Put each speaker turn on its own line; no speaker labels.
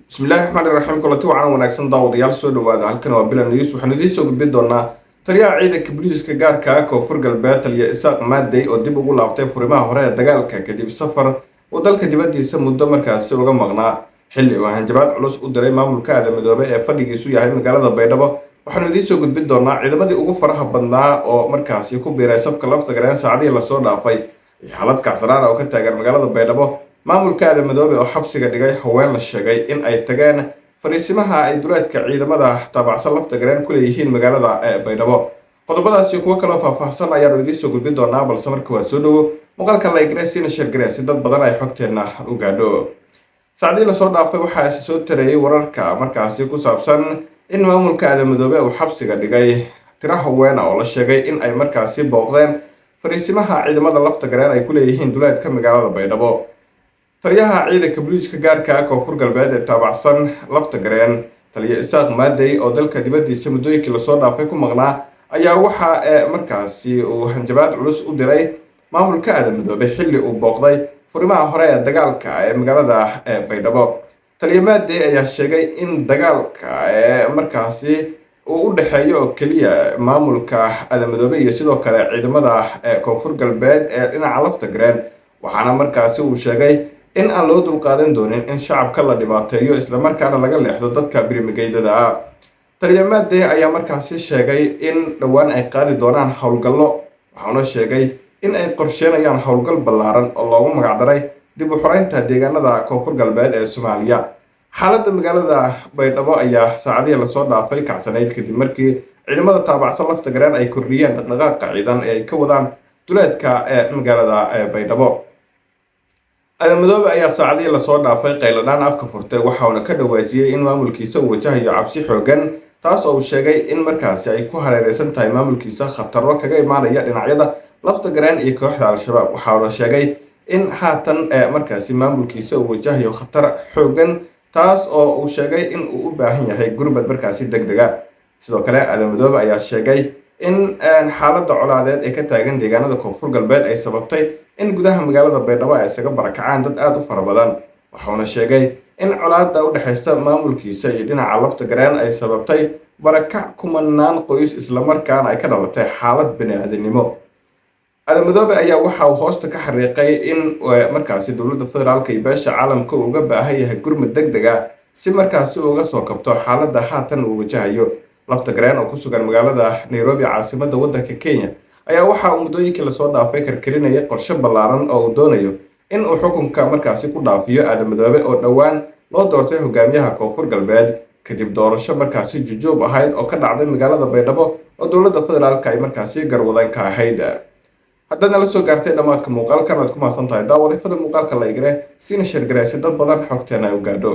Bismillahi raxmaani raxiim. Kulanti wacan wanaagsan, daawadayaal, soo dhawaada. Halkan waa Bilan News. Waxaanu idiin soo gudbin doonaa taliyaha ciidanka booliiska gaarka ah Koonfur Galbeed, taliya Isaaq Maadey, oo dib ugu laabtay furimaha hore ee dagaalka kadib safar uu dalka dibaddiisa muddo markaasi uga maqnaa, xilli uu hanjabaad culus u diray maamulka Aadan Madoobe ee fadhigiisu yahay magaalada Baydhabo. Waxaanu idiin soo gudbin doonaa ciidamadii ugu faraha badnaa oo markaasi ku biiray safka Lafta Gareen saacadihii lasoo dhaafay iyo xaalad kacsanaan oo ka taagan magaalada Baydhabo. Maamulka Aadan Madoobe oo xabsiga dhigay haween la sheegay in ay tageen fariisimaha ay duleedka ciidamada taabacsan Lafta Gareen ku leeyihiin magaalada Baydhabo. Qodobadaasi kuwo kaloo faahfaahsan ayaanu idiin soo gudbin doonaa, balse marka waad soo dhowo muuqaalka like garee, siina share garee si dad badan ay xogteenna u gaadho. Saacdii lasoo dhaafay waxaa is soo tarayay wararka markaasi ku saabsan in maamulka Aadan Madoobe uu xabsiga dhigay tiro haweena oo la sheegay in ay markaasi booqdeen fariisimaha ciidamada Lafta Gareen ay ku leeyihiin duleedka magaalada Baydhabo. Taliyaha ciidanka booliiska gaarka Koonfur Galbeed ee taabacsan Lafta Gareen, taliya Isaaq Maadey, oo dalka dibaddiisa muddooyinkii lasoo dhaafay ku maqnaa, ayaa waxa markaasi uu hanjabaad culus u diray maamulka Aadan Madoobe xilli uu booqday furimaha hore ee dagaalka ee magaalada Baydhabo. Taliya Maadey ayaa sheegay in dagaalka ee markaasi uu u dhexeeyo oo keliya maamulka Aadan Madoobe iyo sidoo kale ciidamada Koonfur Galbeed ee dhinaca Lafta Gareen, waxaana markaasi uu sheegay in aan loo dulqaadan doonin in shacabka la dhibaateeyo, islamarkaana laga leexdo dadka birimigeydada ah. Taliya Maadey ayaa markaasi sheegay in dhowaan ay qaadi doonaan howlgallo, waxauna sheegay in ay qorsheynayaan howlgal ballaaran oo loogu magacdaray dib u xoreynta deegaanada Koonfur Galbeed ee Soomaaliya. Xaaladda magaalada Baydhabo ayaa saacadihii lasoo dhaafay kacsanayd kadib markii ciidamada taabacsan Lafta Gareen ay kordhiyeen dhaqdhaqaaqa ciidan ee ay ka wadaan duleedka ee magaalada Baydhabo. Aadan Madoobe ayaa saacadihii lasoo dhaafay qayladhaan afka furtay, waxauna ka dhawaajiyey in maamulkiisa uu wajahayo cabsi xoogan, taas oo uu sheegay in markaasi ay ku hareereysan tahay maamulkiisa khataro kaga imaanaya dhinacyada Lafta Gareen iyo kooxda Al-Shabaab. Waxauna sheegay in haatan markaasi maamulkiisa uu wajahayo khatar xoogan, taas oo uu sheegay in uu u baahan yahay gurmad markaasi deg dega. Sidoo kale, Aadan Madoobe ayaa sheegay in xaaladda colaadeed ee ka taagan deegaanada Koonfur Galbeed ay sababtay in gudaha magaalada Baydhabo ay isaga barakacaan dad aada u fara badan, waxauna sheegay in colaadda u dhexaysa maamulkiisa iyo dhinaca Lafta Gareen ay sababtay barakac kumanaan qoys, islamarkaana ay ka dhalatay xaalad bani-aadamnimo. Aadan Madoobe ayaa waxa uu hoosta ka xariiqay in markaasi dowladda federaalka iyo beesha caalamka uu uga baahan yahay gurmad deg deg ah si markaasi uga soo kabto xaaladda haatan uu wajahayo. Lafta Gareen oo ku sugan magaalada Nairobi, caasimadda waddanka Kenya, ayaa waxa uu muddooyinkii lasoo dhaafay karkarinaya qorshe ballaaran oo uu doonayo in uu xukunka markaasi ku dhaafiyo Aadan Madoobe, oo dhowaan loo doortay hogaamiyaha Koonfur Galbeed kadib doorasho markaasi jujuub ahayd oo ka dhacday magaalada Baydhabo oo dowladda federaalka ay markaasi garwadan ka ahayd. Haddaad nala soo gaartay dhammaadka muuqaalkan, waad ku mahadsan tahay, daawaday. Fadlan muuqaalka like garee, siina share garee si dad badan xogteena ay u gaadho.